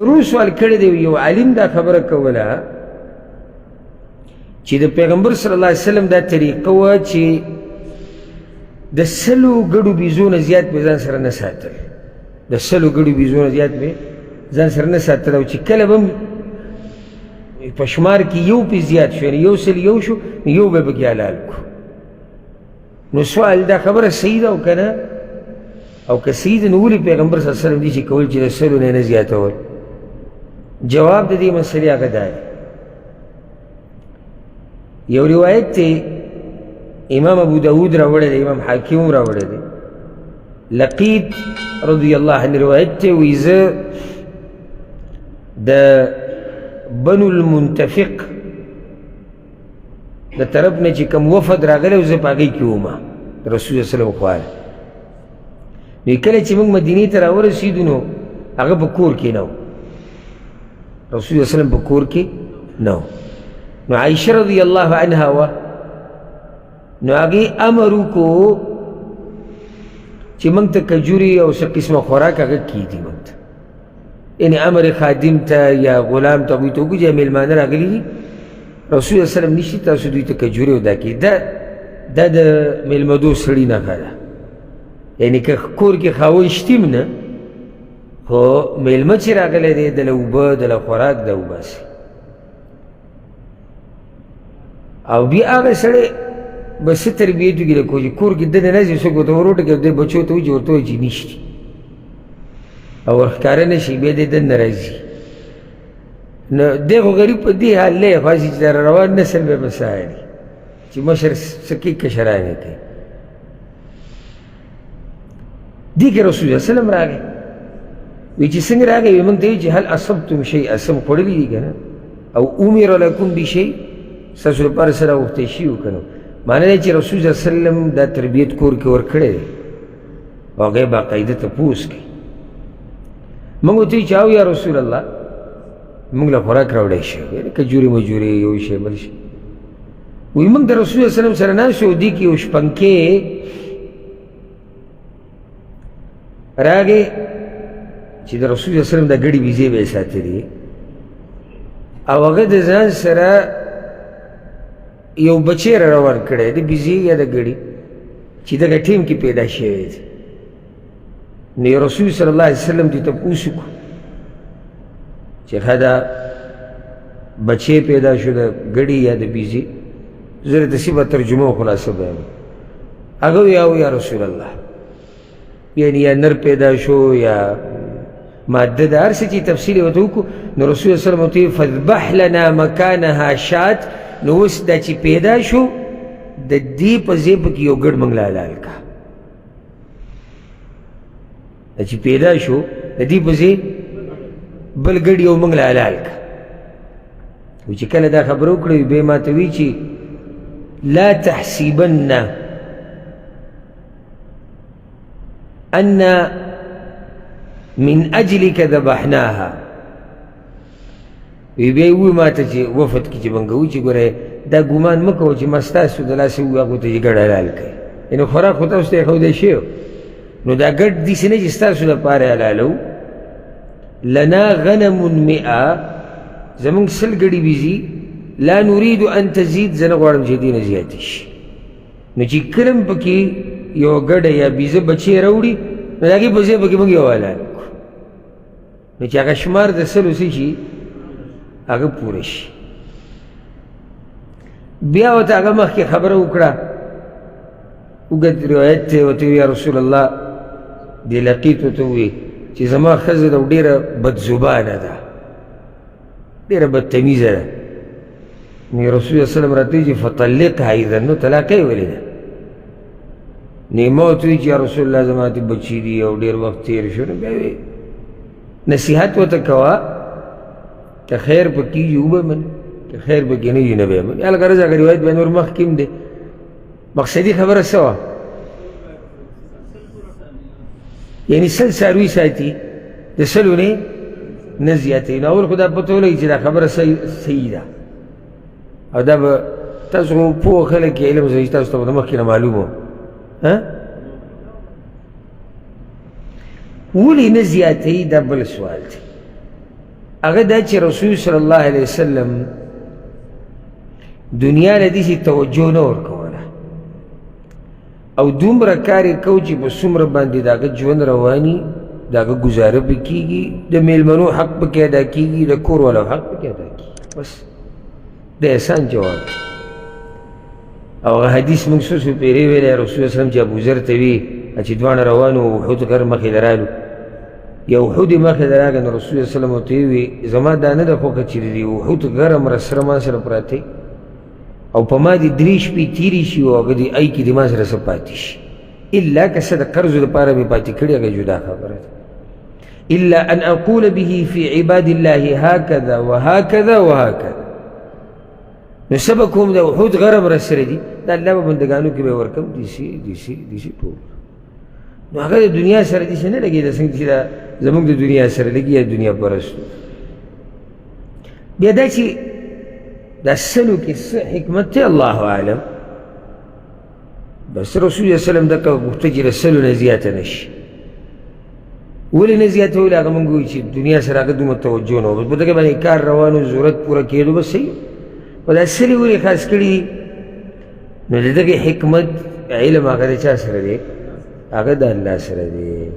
ورور سوال کړی دی، یو عالم دا خبره کوله چې د پیغمبر صلی الله علیه وسلم دا طریقه وه چې د 100 ګړو بیزو نه زیات به ځان سره نه ساتل، د 100 ګړو بیزو نه زیات به ځان سره نه ساتل، او چې کله به په شمار کې یو پې زیات شو، یعنې 101 شو، نو یو به پکې حلال کړو. نو سوال دا خبره صحیح ده او که نه؟ او که صحیح ده نو ولې پیغمبر صلی الله علیه وسلم دې چې کول چې د 100 نه نه زیاتول؟ جواب د دې مسئلې هغه دا دی، یو روایت دی امام ابو داود راوړی دی، امام حاکم هم راوړی دی، لقیط رضی الله عنه روایت دی، وایي زه د بنو المنتفق د طرف نه چې کوم وفد راغلی و، زه په هغې کې وم، د رسول الله صلی الله علیه وسلم خواله. نو کله چې موږ مدینې ته راورسېدو نو هغه په کور کې نه و، رسول الله صلی الله علیه وسلم په کور کې نه و. نو عایشه رضی الله عنها وه، نو هغې امر وکړو چې موږ ته کجوري او څه قسمه خوراک هغه کېږدي موږ ته، یعنې امر خادم ته یا غلام ته هغوی ته وکړو چې مېلمانه راغلي دي، رسول الله صلی الله علیه وسلم نشي، تاسو دوی ته کجوري او دا کېږدي. دا د مېلمدو سړي نښه ده، یعنې که کور کې خاوند شتي هم نه، خو مېلمه چې راغلی دی دله اوبه دله خوراک دا وباسي. او بیا هغه سړی به څه تربیت وکړي د کور کې دننه نه ځي، څوک ورته وروټکي او دې بچو ته وځي، ورته وایي چې نشتي او ورښکاره نه شي، بیا دې دننه راځي. نو دی خو غریب په دې حال نه خو هسې چې دا روان نسل به په څه حال چې مشر څه کوي کشران یې کوي. دې کې رسول الله وسلم راغی، وی چې څنګه راغی، وی موږ ته وایي چې هل اصبتم شیئا، څه مو خوړلي دي که نه، او امر لکم بشیء، ستاسو لپاره څه راغوښتی شوي وو که نه. معنی دا چې رسول الله صلی الله علیه وسلم دا تربیت کور کې ورکړی دی او هغه یې باقاعده تپوس کوي. موږ ورته وایو چې او یا رسول الله موږ له خوراک راوړی شي، یعنې کجورې مجورې یو شی بل شی. وایي موږ د رسول الله وسلم سره ناست یو، دې کې یو شپنکی راغی چې د رسول الله وسلم د ګړي ویزې به یې ساتلي، او هغه د ځان سره یو بچی را روان کړی د بیزې یا د ګړي چې دغه ټیم کې پیدا شوی دی. نو رسول صلی الله علیه وسلم دې تپوس وکړو چې ښه دا بچی پیدا شو د ګړي یا د بیزې، زه درته څه به ترجمه او خلاصه بیانوم. هغه وایي او یا رسول الله، یعنی یا نر پیدا شو یا ماده ده، هر څه چې تفصیل یې ورته وکړو. نو رسول الله صلی الله علیه وسلم ورته وویل فاذبح لنا مکانها شات، نو اوس دا چې پیدا شو د دې په ځای پکې یو ګډ موږ له حلال کړه، دا چې پیدا شو د دې په ځای بل ګډ یو موږ له حلال کړه. و چې کله دا خبره وکړه بیا ما ته وایي چې لا تحسبن ان من اجلک ذبحناها. وی بیا یې ووایي ما ته چې وفد کې چې مونږ وو چې ګوره دا ګمان مه کوه چې ما ستاسو د لاسه ووایي هغو ته چې ګډ حلال کړئ، یعنې خوراک خو تاسو ته ایښودی شوی، نو دا ګډ داسې نه چې ستاسو دپاره حلالوو. لنا غنم مئه، زمونږ 100 ګړي ویزي، لا نريد ان تزيد، زه نه غواړم چې دې نه زیاتې شي. نو چې کله هم پکې یوه ګډه یا بیزه بچی راوړي نو د هغې په ځای پکې موږ یو حلال کړو، نو چې هغه شمار د 100 څه شي هغه پوره شي. بیا ورته هغه مخکې خبره وکړه، اوږد روایت دی، ورته ووایي یا رسول الله دې لقیط ورته ووایي چې زما ښځه ده ډېره بدزبانه ده، ډېره بدتمیزه ده. نو رسول الله صلی الله علیه وسلم راته وایي چې فطلقها اذا، نو طلاق یې ولې ده. نو ما ورته ووایي چې یا رسول الله زما ته بچي دي او ډېر وخت تېر شو. نو بیا وایي نصیحت ورته کوه که خیر پکې وي وبه مني، که خیر پکې نه وي نه به یې مني. الغرض هغه روایت بیا نور مخکې هم دی. مقصدي خبره څه وه؟ یعنې 100 څاروي ساتي د 100 نه نه زیاتوي. نو اول خو دا پته ولګي چې دا خبره صحیح ده، او دا به تاسو خو پوه خلک یې، علم زه تاسو ته به د مخکې نه معلوم و. ولې نه زیاتوي دا بل سوال دی. هغه دا چې رسول صلی الله علیه وسلم دنیا له داسې توجه نه ورکوله او دومره کار یې کو چې په څومره باندې د هغه ژوند رواني، د هغه ګزاره پې کېږي، د میلمنو حق پکې ادا کېږي، د کور والو حق پکې ادا کېږي. بس د احسان جواب دی. او هغه حدیث موږ څو څو پېرې ویلی، رسول الله وسلم چې ابوذر ته وي چې دواړه روان وو، احد غر مخې ته رالو، یو احد یې مخې ته راغی، نو رسول الله وسلم ورته وویل زما دا نه ده خوښه چې د دې احد غر هم راسره ما سره پراته او په ما دې درې شپې تېرې شي او هغه دې ای کې دې ما سره څه پاتې شي، الا که څه د قرضو لپاره مې پاتې کړي هغه جدا خبره ده. الا ان اقول به في عباد الله هكذا وهكذا وهكذا. نو څه به کوم، د احد غر هم راسره دي، د الله په بندګانو کې به یې ورکوم، داسې داسې داسې ټول. نو هغه د دنیا سره داسې نه لګېده څنګه چې دا زموږ د دنیا سره لګي یا دنیا پرستو. بیا دا چې دا سلو کې څه حکمت دی الله اعلم، بس رسول الله وسلم دغه غوښته چې د سلو نه زیاته نه شي. ولې نه زیاتوله؟ هغه موږ وایو چې دنیا سره هغه دومره توجه نه وه، بس په دغه باندې کار روان و، ضرورت پوره کېدو، بس صحیح. خو دا سلې ولې خاص کړي دي؟ نو د دغې حکمت علم هغه د چا سره دی؟ هغه د الله سره دی.